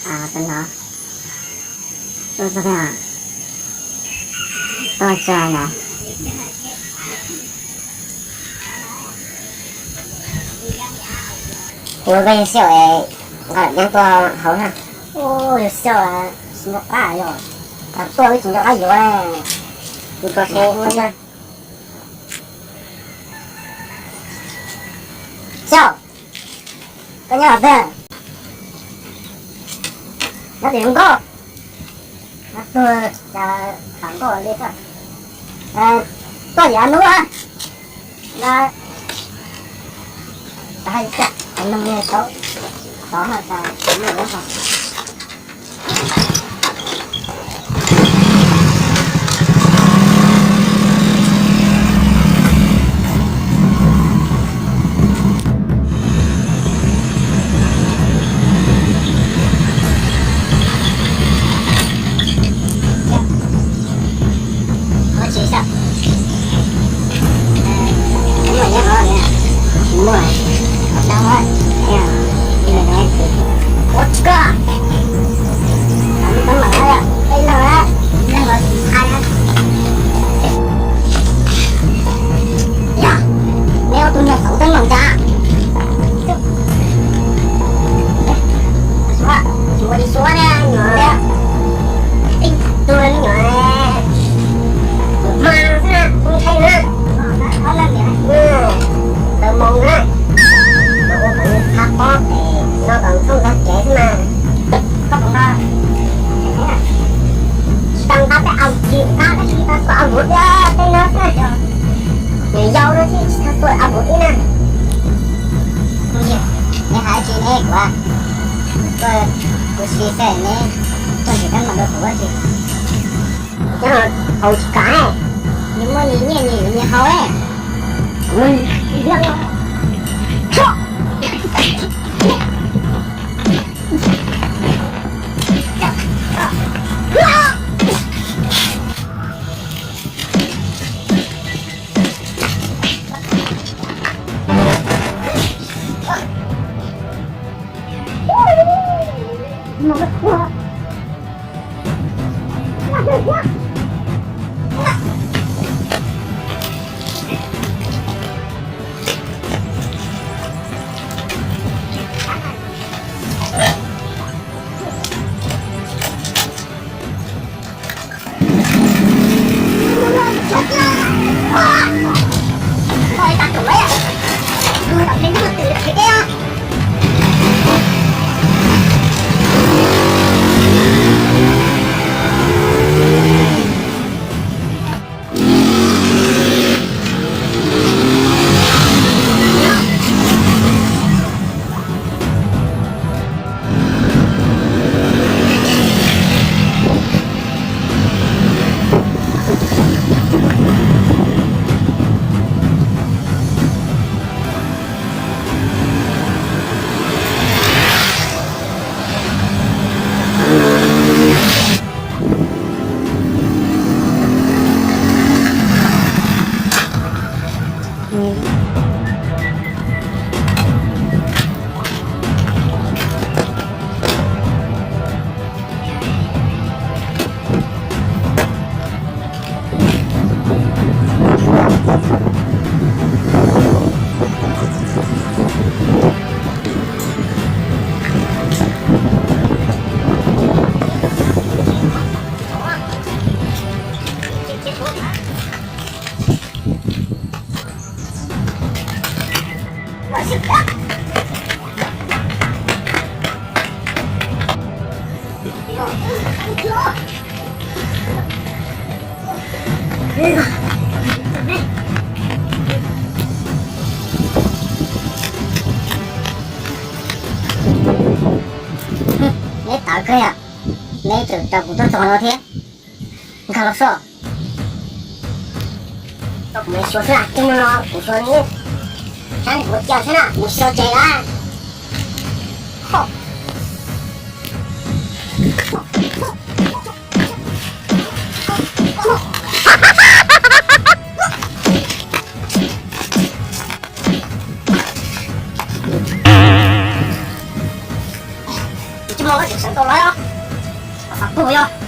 Tus no, tus no, tus no, kuv koj yog xyaum es nqa lawm yeeb tuaj hauv na. Ua yog xyaum tsis nco qab yog, tuaj wb tsis nco qab yuav. Kuv tso tseg ua na. Xyaum, koj nyob qhov twg? Nyob tim zoo nkauj. Nyob tuag cas tham nkauj li koj. Tuaj yam nub a. Tov, tov tau tov tov tov. Yog, neb ua tus nyuag txoov teeb meem cas? Suav, suav li suav na, nyuam, ib tug me nyuam hma xwb na, ntshai na. Tawv moos na, ua kom nws txha pob es no kom thooj tag kev xwb na. Koj puas nqa? Tsis tau nqa peb au tsis nqa, tab sis tau xuas au npuv thiab tej no xwb. Nws yau no thiab tsis tau xuas au npuv ib na. Kuv yawg, neb hais tsis neb kuv, kuv, kuv siv xwb neb tuaj ntsis kab mas rau kuv tsis. Nyob haus tsis kam, nws muaj nws nyiaj nws nws haus. Neb tawv kawg yom, neb tseem rau kuv tuaj txog no thiab. Nkag los soj. Tau kuv me xyuas xwb, coj no kuv xyuas ne, saib kuv ua cas xwb na, kuv xyuas ces na. Kuv tsis Tau lawm, sawv tau lawm. Pab puag yog.